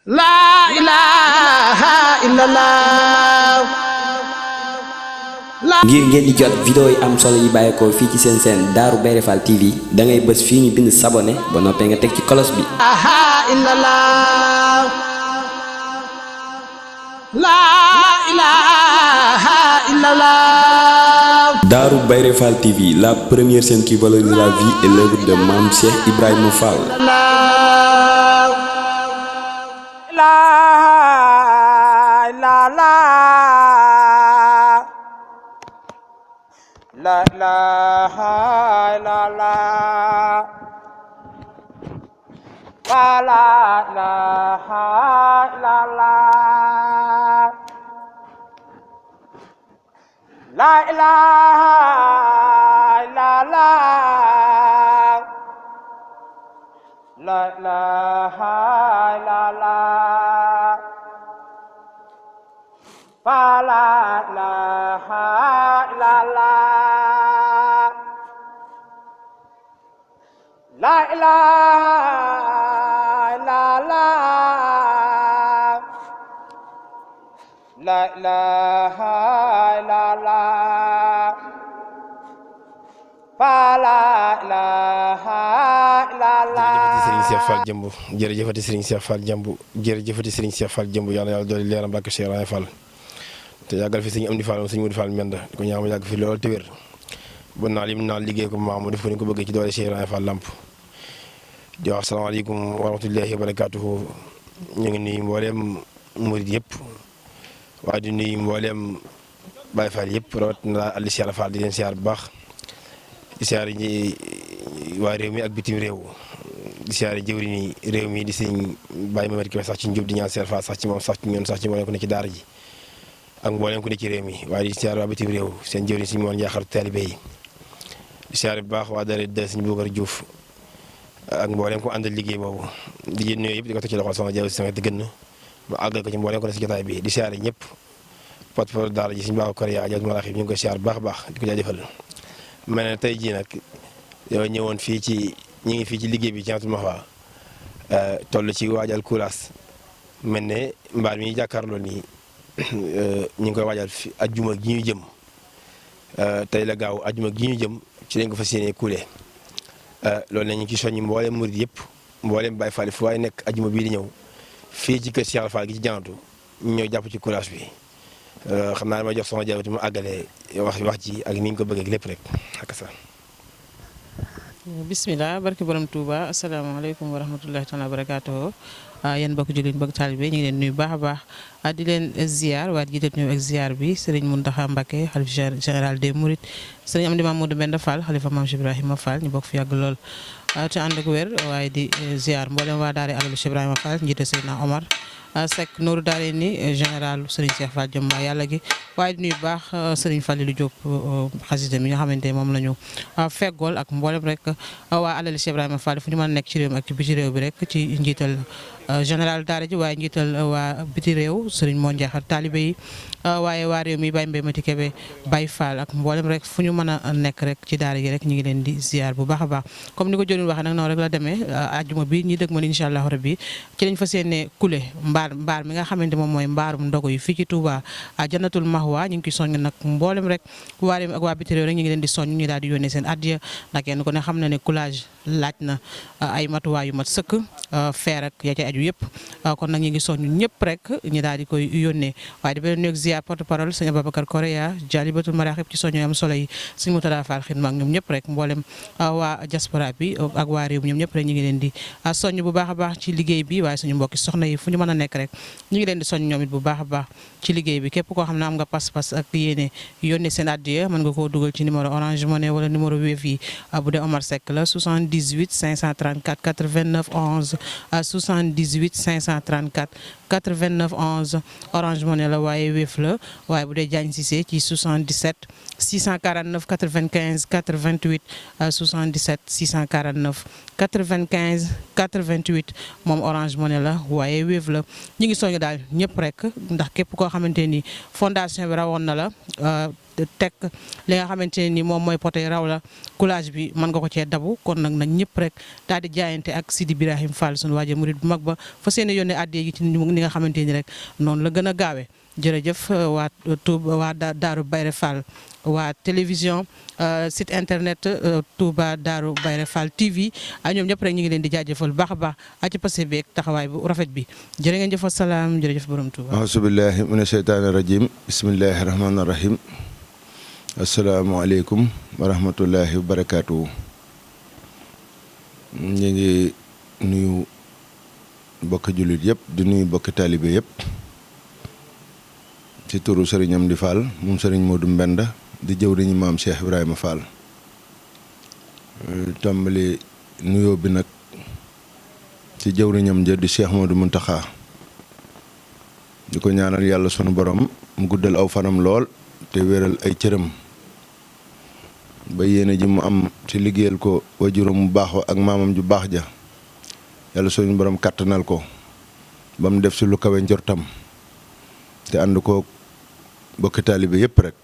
La ilaha illallah. ngir ngeen di jot vidéo yi am solo yi bàyyeekoo fii ci seen chaîne Darou Bairé Fall TV da ngay bës fii ñu bind s'abonner ba noppee nga teg ci cloche bi. La ilaha illallah. Darou Bairé Fall TV, la première chaîne qui valorise la vie et l'œuvre de Mame Cheikh Ibrahima Fall. La ilaha illallah. La ilaha illallah. La ilaha illallah. La ilaha illallah. La ilaha illallah. La ilaha illallah. La ilaha illallah. La ilaha illallah. Serigne Cheikh Fall Jëmb jërëjëfati Serigne Cheikh Fall Jëmb jërëjëfati Serigne Cheikh Fall Jëmb yàlla dooli leeram barke Cheikh Ibrahima Fall te yàggal fi Serigne Amdi Fall moom Serigne Modou Fall Menda di ko ñaan mu yàgg fi loolu te wér ba naa lim naa liggéey ko maam mu def ko ni ko bëggee ci doole Cheikh Ibrahima Fall Lamp di wax asalaamaaleykum wa rahmatullahi wa barakaatuhu. ñu ngi nuyu mbooleem murid yëpp waaye di nuyu mbooleem Baye Fall yëpp rawat na Aliou Cheikh Fall di leen siyaar bu baax di siyaar ñi waa réew mi ak bitim réew di siyaare jëwriñi réew mi di sëñ Baye Mamadou Kébé sax ci njub di ñaan Cheikh Fall sax ci moom sax ci ñun sax ci mbooleem ku ne ci daara ji ak mbooleem ku ne ci réew mi waaye di siyaare waa bitim réew seen jëwriñ sëñ Moon Njaaxar taalibe yi di siyaare bu baax waa daara de sëñ Bougar Diouf ak mbooleem ko àndal liggéey boobu di jël nuyoo yëpp di ko teg ci loxol sama jaw si sama gën mu àggal ko ci mbooleem ko ne si jotaay bi di siyaare ñëpp porte-parole daara ji sëñ Baaxu Kariya Ajaw Malaaxi ñu ngi koy siyaare bu baax a baax di ko jaajëfal mel ne tey jii nag yow ñëwoon fii ci ñu ngi fii ci liggéey bi ci Jannatul Mahwa toll ci waajal kuraas mel ne mbaar mi jàkkaarloo nii ñu ngi koy waajal fi ajjuma gi ñu jëm tey la gaaw ajjuma gi ñu jëm ci lañ ko fas yéenee kuule loolu la ñu ngi ci soññi mboolem murid yëpp mboolem Baye Fall fu waaye nekk ajjuma bii di ñëw fii ci kër Cheikh Fall gi ci Jannatu ñu ñëw jàpp ci kuraas bi xam naa damay jox sama jawwati mu àggale wax ji ak ni ñu ko bëggee lépp rek ak sa bismillah barki borom Touba asalaamaaleykum wa rahmatullahi taala wa barakaatuhu yéen mbokk jullit mbokk taalibe ñu ngi leen nuyu baax a baax di leen ziar waat jiital ñëw ak ziar bi Serigne Mountakha Mbacké xalifa général des Mourides Serigne Amdi Mamadou Mbenda Fall xalifa Mame Cheikh Ibrahima Fall ñu bokk fi yàgg lool te ànd ak wér waaye di ziar mboolem waa daara alalu Cheikh Ibrahima Fall njiite Seydina Omar Seck Nourou daare ni général Serigne Cheikh Fall jëm yàlla gi waaye di nuyu baax Serigne Fallilou Diop xasida mi nga xamante moom la ñu feggool ak mboolem rek waa alali Cheikh Ibrahima Fall fu ñu mën a nekk ci réew mi ak ci biti réew bi rek ci njiital général daara ji waaye njiital waa biti réew Serigne moo njaaxar taalibe yi waaye waa réew mi Baye Mbaye Mati Kébé Baye Fall ak mboolem rek fu ñu mën a nekk rek ci daara ji rek ñu ngi leen di ziar bu baax a baax comme ni ko jëriñ waxee nag noonu rek la demee ajjuma bi ñi dëgg ma incha allah rabbi ci lañ fas yéene kule mbaar mi nga xamante moom mooy mbaarum ndogu yi fii ci Touba Jannatul Mahwa ñu ngi ciy soññ nag mboolem rek waa réew mi ak waa biti réew rek ñu ngi leen di soññ ñu daal di yónnee seen addiya ndax kenn ku ne xam na ne coulage laaj na ay matuwaay yu mat sëkk feer ak ya ca aju yëpp kon nag ñu ngi soññ ñëpp rek ñu daal di koy yónnee waaye di beneen nuyu ziar porte parole sëñ Ababacar Korea Jalibatul Maraxib ci soñño am solo yi sëñ Moutada Fall xidma ak ñoom ñëpp rek mboolem waa diaspora bi ak waa réew mi ñoom ñëpp rek ñu ngi leen di soññ bu baax a baax ci liggéey bi waaye suñu mbokki soxna yi fu ñu mën a nekk rek ñu ngi leen di soññ ñoom it bu baax a baax ci liggéey bi képp koo xam ne am nga pas-pas ak yéene yónnee seen addiya mën nga koo dugal ci numéro Orange Money wala numéro Wave yi bu dee Omar Seck la 78 534 89 11 78 534 89 11 Orange Money la waaye Wave la waaye bu dee Diagne Cissé ci 77 649 95 88 77 649 95 88 moom Orange Money la waaye Wave la ñu ngi soññ daal ñëpp rek ndax képp koo xamante ni fondation bi rawoon na la teg li nga xamante ne ni moom mooy poté raw la coulage bi mën nga ko cee dabu kon nag ñëpp rek daal di jaayante ak Sidi Birahim Fall sunu waajur murid bu mag ba fa seen yónnee àddee gi ci ni nga xamante ni rek noonu la gën a gaawee jërëjëf waa Touba waa Daaru Bayré Fall waa télévision site internet Touba Daaru Bayré Fall TV ñoom ñëpp rek ñu ngi leen di jaajëfal baax a baax ci passé beeg taxawaay bu rafet bi jërë ngeen jëf salaam jërëjëf borom Touba. auzu billahi mina sheytaani rajim bismillahi rahmaani rahim asalaamaaleykum wa rahmatullahi wa barakaatu. ñu ngi nuyu bokki jullit yëpp di nuyu bokki taalibe yëpp ci turu Serigne Amdi Fall moom Serigne Modou Mbenda di jëwriñu maam Cheikh Ibrahima Fall tàmbali nuyoo bi nag ci jëwriñam ja di Cheikh Modou Mountakha di ko ñaanal yàlla sunu borom mu guddal aw fanam lool te wéral ay cëram ba yéene ji mu am ci liggéeyal ko wajuram mu baax ak maamam ju baax ja yàlla suñu borom kàttanal ko ba mu def si lu kawe njortam te ànd ko bokki taalibe yëpp rek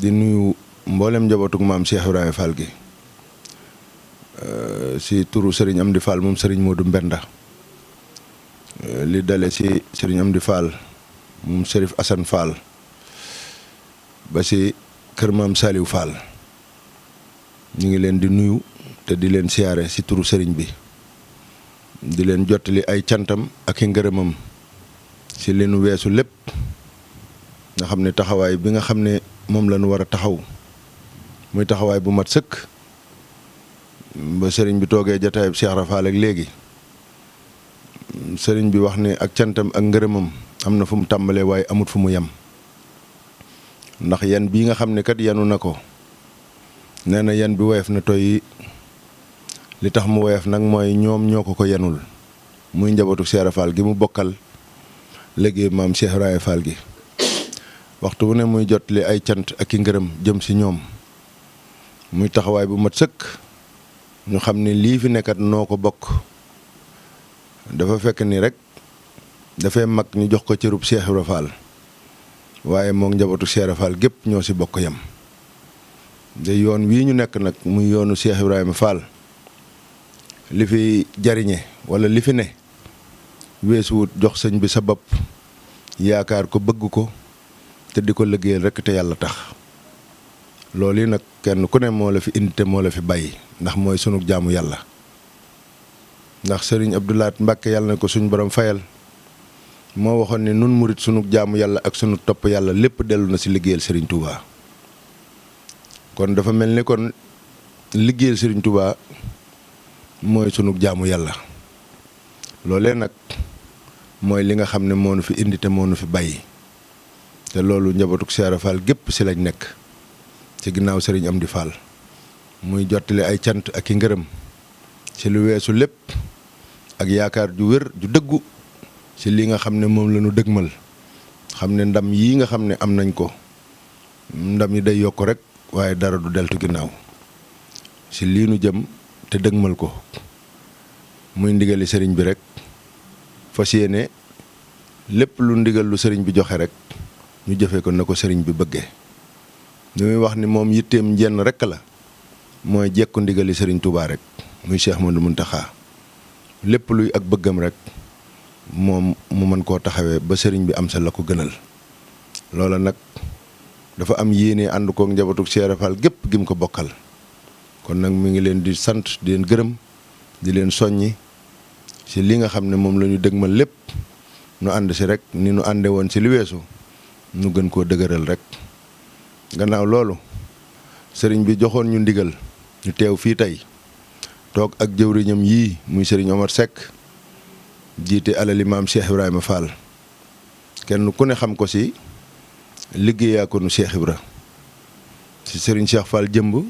di nuyu mboolem njabootug maam Cheikh Ibrahima Fall gi si turu Serigne Amdi Fall moom Serigne Modou Mbenda li dale si Serigne Amdi Fall moom Serif Assane Fall ba si kër maam Saliou Fall ñu ngi leen di nuyu te di leen siyaare si turu Serigne bi di leen jottali ay cantam ak i ngërëmam si li nu weesu lépp nga xam ne taxawaay bi nga xam ne moom la ñu war a taxaw muy taxawaay bu mat sëkk ba sëriñ bi toogee jataayub Cheikh Rafal ak léegi sëriñ bi wax ne ak cantam ak ngërëmam am na fu mu tàmbalee waaye amut fu mu yem ndax yan bii nga xam ne kat yanu na ko nee na yan bi woyof na toy li tax mu woyof nag mooy ñoom ñoo ko yanul muy njabootu Cheikh Rafal gi mu bokkal léegi maam Cheikh Ibrahima Fall gi waxtu bu ne muy jotli ay cant ak i ngërëm jëm si ñoom muy taxawaay bu mat sëkk ñu xam ne lii fi nekkat noo ko bokk dafa fekk ni rek dafay mag ñu jox ko cërub Cheikh Ibrahima Fall waaye moom njabootu Cheikh Ibrahima Fall gépp ñoo si bokk yam de yoon wii ñu nekk nag muy yoonu Cheikh Ibrahima Fall li fi jariñe wala li fi ne weesuwut jox sëñ bi sa bopp yaakaar ko bëgg ko te di ko liggéeyal rekk te yàlla tax loolu yi nag kenn ku ne moo la fi indi te moo la fi bàyyi ndax mooy sunu jaamu yàlla ndax sëriñ Abdou Lahad Mbàkke yàlla na ko suñ borom fayal moo waxoon ne nun murit sunu jaamu yàlla ak sunu topp yàlla lépp dellu na si liggéeyal sëriñ Touba kon dafa mel ni kon liggéeyal sëriñ Touba mooy sunu jaamu yàlla loolee nag mooy li nga xam ne moo nu fi indi te moo nu fi bàyyi te loolu njabootu Cheikh Ibra Fall gépp si lañ nekk ci ginnaaw Serigne Amdi Fall muy jottali ay cant ak i ngërëm ci lu weesu lépp ak yaakaar ju wér ju dëggu ci li nga xam ne moom la ñu dëgmal xam ne ndam yii nga xam ne am nañ ko ndam yi day yokk rek waaye dara du deltu ginnaaw ci lii nu jëm te dëgmal ko muy ndigali sëriñ bi rek fas yéene lépp lu ndigal lu sëriñ bi joxe rek ñu jëfee ko na ko sëriñ bi bëggee li muy wax ni moom yitteem jenn rek la mooy jekku ndigali sëriñ Touba rek muy Cheikh Modou Mountakha lépp luy ak bëggam rek moom mu mën koo taxawee ba sëriñ bi am sa la ko gënal loola nag dafa am yéene ànd kook njabootu Cheikh Ibra Fall gépp gi mu ko bokkal kon nag mi ngi leen di sant di leen gërëm di leen soññi ci li nga xam ne moom la ñu dëgmal lépp nu ànd si rek ni nu ànde woon ci li weesu nu gën koo dëgëral rek gannaaw loolu sëriñ bi joxoon ñu ndigal ñu teew fii tey toog ak jëwriñam yii muy sëriñ Omar Seck jiite alali maam Cheikh Ibrahima Fall kenn ku ne xam ko ci liggéeyaa ko nu Cheikh Ibra ci sëriñ Cheikh Fall jëmb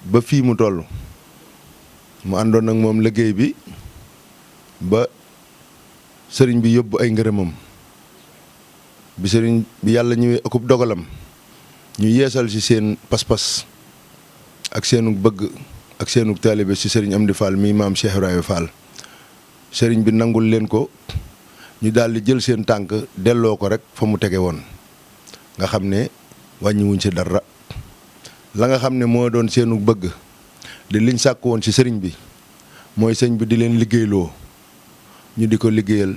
ba fii mu toll mu àndoon ak moom liggéey bi ba sëriñ bi yóbbu ay ngërëmam bi sëriñ bi yàlla ñëwee akub dogalam ñu yeesal ci seen pas-pas ak seenu bëgg ak seenu taalibe ci sëriñ Amdi Fall mii maam Cheikh Ibrahima Fall sëriñ bi nangul leen ko ñu daal di jël seen tànk delloo ko rek fa mu tege woon nga xam ne wàññiwuñ ci dara. la nga xam ne moo doon seenu bëgg di liñ sàkk woon ci sëriñ bi mooy sëñ bi di leen liggéeyloo ñu di ko liggéeyal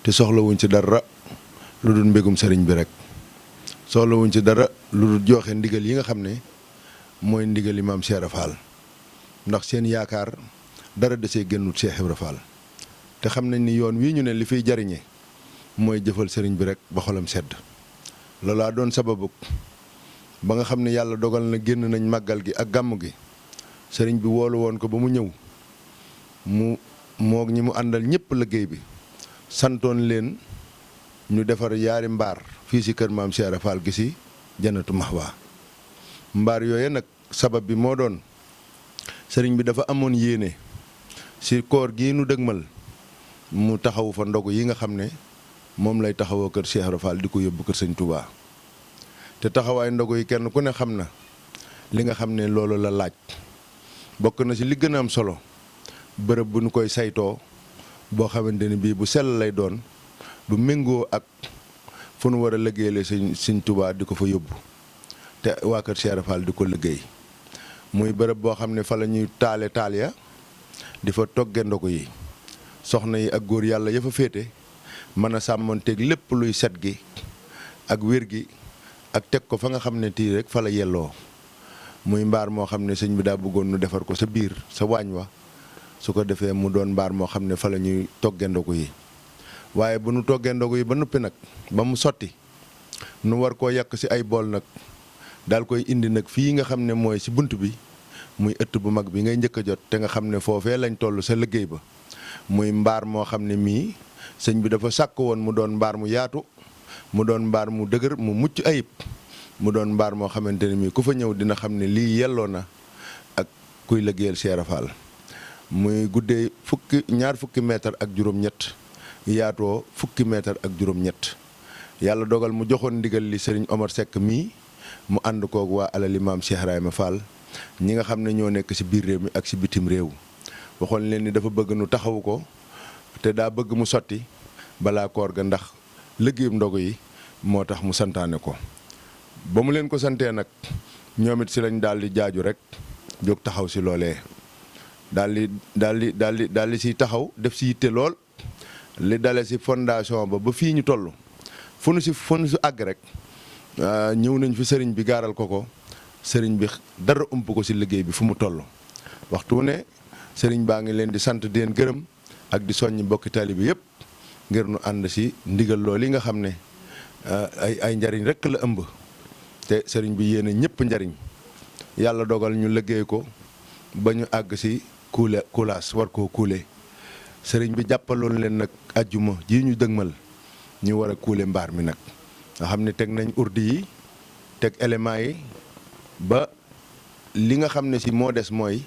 te soxlawuñ ci dara lu dul mbégum sëriñ bi rek soxlawuñ ci dara lu dul joxe ndigal yi nga xam ne mooy ndigali maam Cheikh Ibra Fall ndax seen yaakaar dara desee génnut Cheikh Ibra Fall te xam nañ ni yoon wii ñu ne li fiy jariñe mooy jëfal sëriñ bi rek ba xolam sedd loolaa doon sababu ba nga xam ne yàlla dogal na génn nañ màggal gi ak gàmm gi sëriñ bi woolu woon ko ba mu ñëw mu moog ñi mu àndal ñëpp liggéey bi santoon leen ñu defar yaari mbaar fii ci kër maam Cheikh Ibra Fall gi ci Jannatu Mahwa mbaar yooye nag sabab bi moo doon sëriñ bi dafa amoon yéene ci koor gii nu dëgmal mu taxawu fa ndogu yi nga xam ne moom lay taxawoo kër Cheikh Ibra Fall di ko yóbbu kër sëñ Touba te taxawaay ndogu yi kenn ku ne xam na li nga xam ne loolu la laaj bokk na ci li gën a am solo bërëb bu ñu koy saytoo boo xamante ni bii bu sell lay doon bu méngoo ak fu nu war a liggéeyale sëñ Touba di ko fa yóbbu te waa kër Cheikh Ibra Fall di ko liggéey muy bërëb boo xam ne fa la ñuy taale taal ya di fa togge ndogu yi soxna yi ak góor yàlla ya fa féete mën a sàmmanteeg lépp luy set gi ak wér gi ak teg ko fa nga xam ne tii rek fa la yelloo muy mbaar moo xam ne sëñ bi daa bëggoon nu defar ko sa biir sa waañ wa su ko defee mu doon mbaar moo xam ne fa la ñuy togge ndogu yi waaye bu nu toggee ndogu yi ba noppi nag ba mu sotti nu war koo yàq ci ay bool nag daal koy indi nag fii nga xam ne mooy ci bunt bi muy ëtt bu mag bi ngay njëkk a jot te nga xam ne foofee lañ toll sa liggéey ba muy mbaar moo xam ne mii sëñ bi dafa sàkk woon mu doon mbaar mu yaatu mu doon mbaar mu dëgër mu mucc ayib mu doon mbaar moo xamante ne mii ku fa ñëw dina xam ne lii yelloo na ak kuy liggéeyal Cheikh Ibra Fall muy guddee ñaar fukki mètre ak juróom-ñett yaatoo fukki mètre ak juróom-ñett yàlla dogal mu joxoon ndigal li Serigne Omar Seck mii mu ànd koog waa alali maam Cheikh Ibrahima Fall ñi nga xam ne ñoo nekk ci biir réew mi ak ci bitim réew waxoon leen ni dafa bëgg nu taxawu ko te daa bëgg mu sotti balaa koor ga ndax liggéeyum ndogu yi moo tax mu santaane ko ba mu leen ko santee nag ñoom it ci lañ daal di jaaju rek jóg taxaw ci loolee daal di ci taxaw def ci yitte lool li dale ci fondation ba fii ñu toll fu nu ci àgg rek ñëw nañ fi sëriñ bi gaaral ko sëriñ bi dara ump ko ci liggéey bi fu mu toll waxtu wu ne sëriñ baa ngi leen di sant di leen gërëm ak di soññi mbokki taalibe yëpp ngir nu ànd ci ndigal loolu yi nga xam ne ay njariñ rek la ëmb te sëriñ bi yéene ñëpp njariñ yàlla dogal ñu liggéey ko ba ñu àgg ci kuulaas war koo kuule sëriñ bi jàppaloon leen nag ajjuma ji ñu dëgmal ñu war a kuule mbaar mi nag nga xam ne teg nañ urdi yi teg éléments yi ba li nga xam ne ci moo des mooy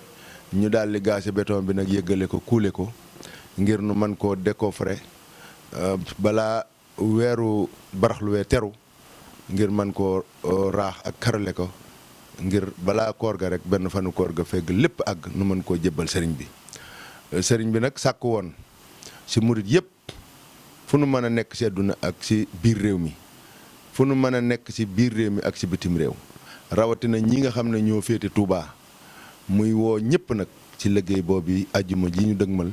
ñu daal di gaase béton bi nag yëggale ko kuule ko ngir nu mën koo décoffrer balaa weeru baraxluwee teru ngir mën koo raax ak karale ko ngir balaa koor ga rek benn fanu koor ga fegg lépp àgg nu mën koo jébbal sëriñ bi nag sàkk woon ci murit yëpp fu nu mën a nekk ci àdduna ak ci biir réew mi fu nu mën a nekk ci biir réew mi ak ci bitim réew rawatina ñi nga xam ne ñoo féete Touba muy woo ñëpp nag ci liggéey boobu ajjuma ji ñu dëgmal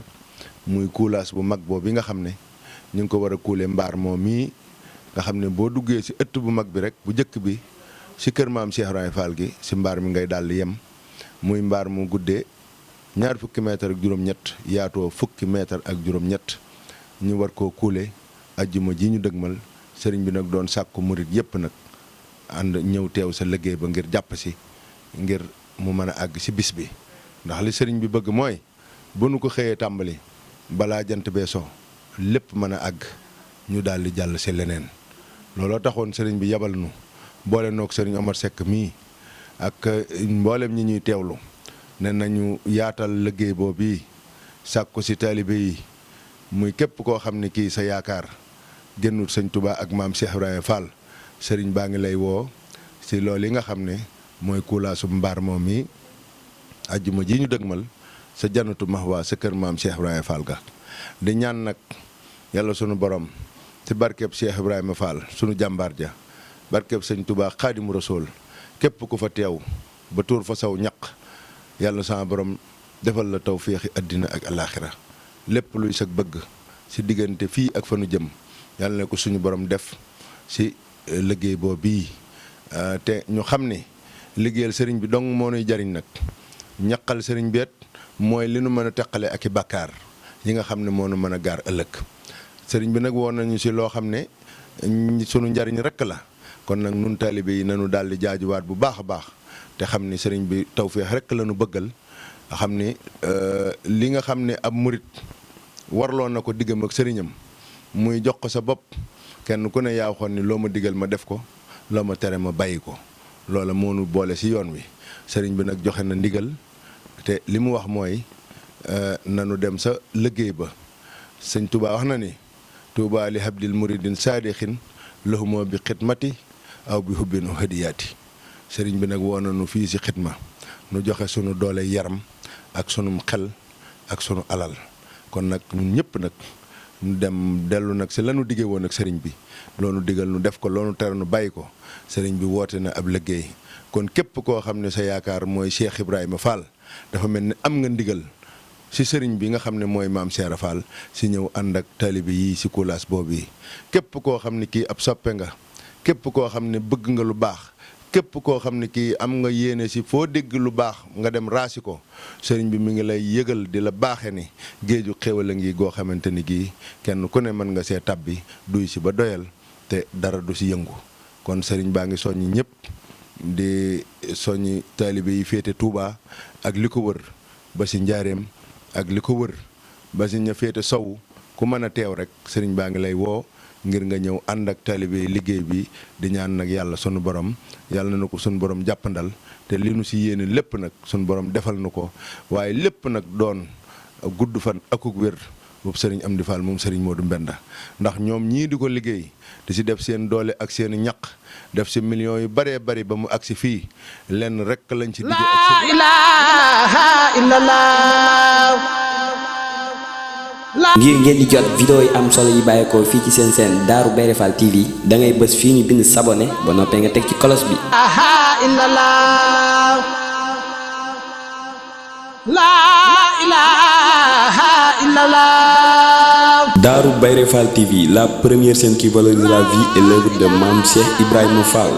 muy kuulaas bu mag boobu nga xam ne ñu ngi ko war a kuule mbaar moom mii nga xam ne boo duggee ci ëtt bu mag bi rek bu njëkk bi ci kër maam Cheikh Ibrahima Fall gi ci mbaar mi ngay daal di yem muy mbaar mu guddee ñaar fukki mètre ak juróom-ñett yaatoo fukki mètre ak juróom-ñett ñu war koo kuule ajjuma ji ñu dëgmal sëriñ bi nag doon sàkku murit yëpp nag ànd ñëw teew sa liggéey ba ngir jàpp ci ngir mu mën a àgg ci bis bi ndax li sëriñ bi bëgg mooy bu nu ko xëyee tàmbali balaa jant bee so lépp mën a àgg ñu daal di jàll ci leneen looloo taxoon sëriñ bi yabal nu boole noog sëriñ Omar Seck mii ak mboolem ñi ñuy teewlu ne nañu yaatal liggéey boobu sàkku ci taalibe yi muy képp koo xam ne kii sa yaakaar génnul sëñ Touba ak maam Cheikh Ibrahima Fall sëriñ baa ngi lay woo ci loolu yi nga xam ne mooy kuulaasu mbaar moom mi ajjuma ji ñu dëgmal sa Jannatu Mahwa sa kër maam Cheikh Ibrahima Fall ga di ñaan nag yàlla sunu borom ci barkeb Cheikh Ibrahima Fall sunu jàmbaar ja barkeb sëñ Touba Xaadimu Rasuul képp ku fa teew ba tuur fa saw ñaq yàlla sama borom defal la tawféexi àddina ak alaaxira lépp luy sag bëgg si diggante fii ak fa nu jëm yàlla na ko suñu borom def si liggéey boobu bii te ñu xam ne liggéeyal sëriñ bi dong moo nuy jariñ nag ñaqal sëriñ beet mooy li nu mën a teqale ak i bàkkaar yi nga xam ne moo nu mën a gaar ëllëg sëriñ bi nag woon nañu si loo xam ne sunu njariñ rekk la kon nag nun taalibe yi nanu daal di jaajuwaat bu baax a baax te xam ni sëriñ bi tawféex rekk la nu bëggal xam ni li nga xam ne ab murit warloo na ko diggam ak sëriñam muy jox ko sa bopp kenn ku ne yaa waxoon ni loo ma digal ma def ko loo ma tere ma bàyyi ko loola moo nu boole si yoon wi sëriñ bi nag joxe na ndigal te li mu wax mooy nanu dem sa liggéey ba sëñ Touba wax na ni Touba li habdil muridin saadixin lahumoo bi xidmati aw bi hubbinu hadiyaati sëriñ bi nag woo nañu fii si xidma nu joxe sunu doole yaram ak sunum xel ak sunu alal kon nag ñun ñëpp nag ñu dem dellu nag si lanu diggee woon ak sëriñ bi loolu digal nu def ko loolu tere nu bàyyi ko sëriñ bi woote na ab liggéey kon képp koo xam ne sa yaakaar mooy Cheikh Ibrahima Fall dafa mel ni am nga ndigal si sëriñ bi nga xam ne mooy maam Cheikh Fall si ñëw ànd ak taalibe yi si kulaas boobu yi képp koo xam ne kii ab soppe nga képp koo xam ne bëgg nga lu baax képp koo xam ne kii am nga yéene si foo dégg lu baax nga dem raasi ko sëriñ bi mi ngi lay yëgal di la baaxe ni géeju xéwal a ngi goo xamante ni gii kenn ku ne mën nga see tabbi duy si ba doyal te dara du si yëngu kon sëriñ baa ngi soññi ñëpp di soññi taalibe yi féete Touba ak li ko wër ba si njaareem ak li ko wër ba si ña féete sow ku mën a teew rek sëriñ baa ngi lay woo ngir nga ñëw ànd ak taalibe liggéey bi di ñaan nag yàlla sunu borom yàlla na ko sunu borom jàppandal te li nu si yéene lépp nag sunu borom defal nu ko waaye lépp nag doon gudd fan akuk wér boobu sëriñ Amdi Fall moom sëriñ Modou Mbenda ndax ñoom ñii di ko liggéey di si def seen doole ak seen ñaq def si millions yu bëree bëri ba mu agsi fii lenn rek lañ ci digge ak la ilaha illallah. ngir ngeen di jot vidéo yi am solo yi bàyyeekoo fii ci seen seen Darou Bairé Fall TV da ngay bës fii ñu bind sabonné ba noppee nga teg ci cloche bi. Darou Bairé Fall TV, la première chaîne qui valorise la vie et l'œuvre de Mame Cheikh Ibrahima Fall.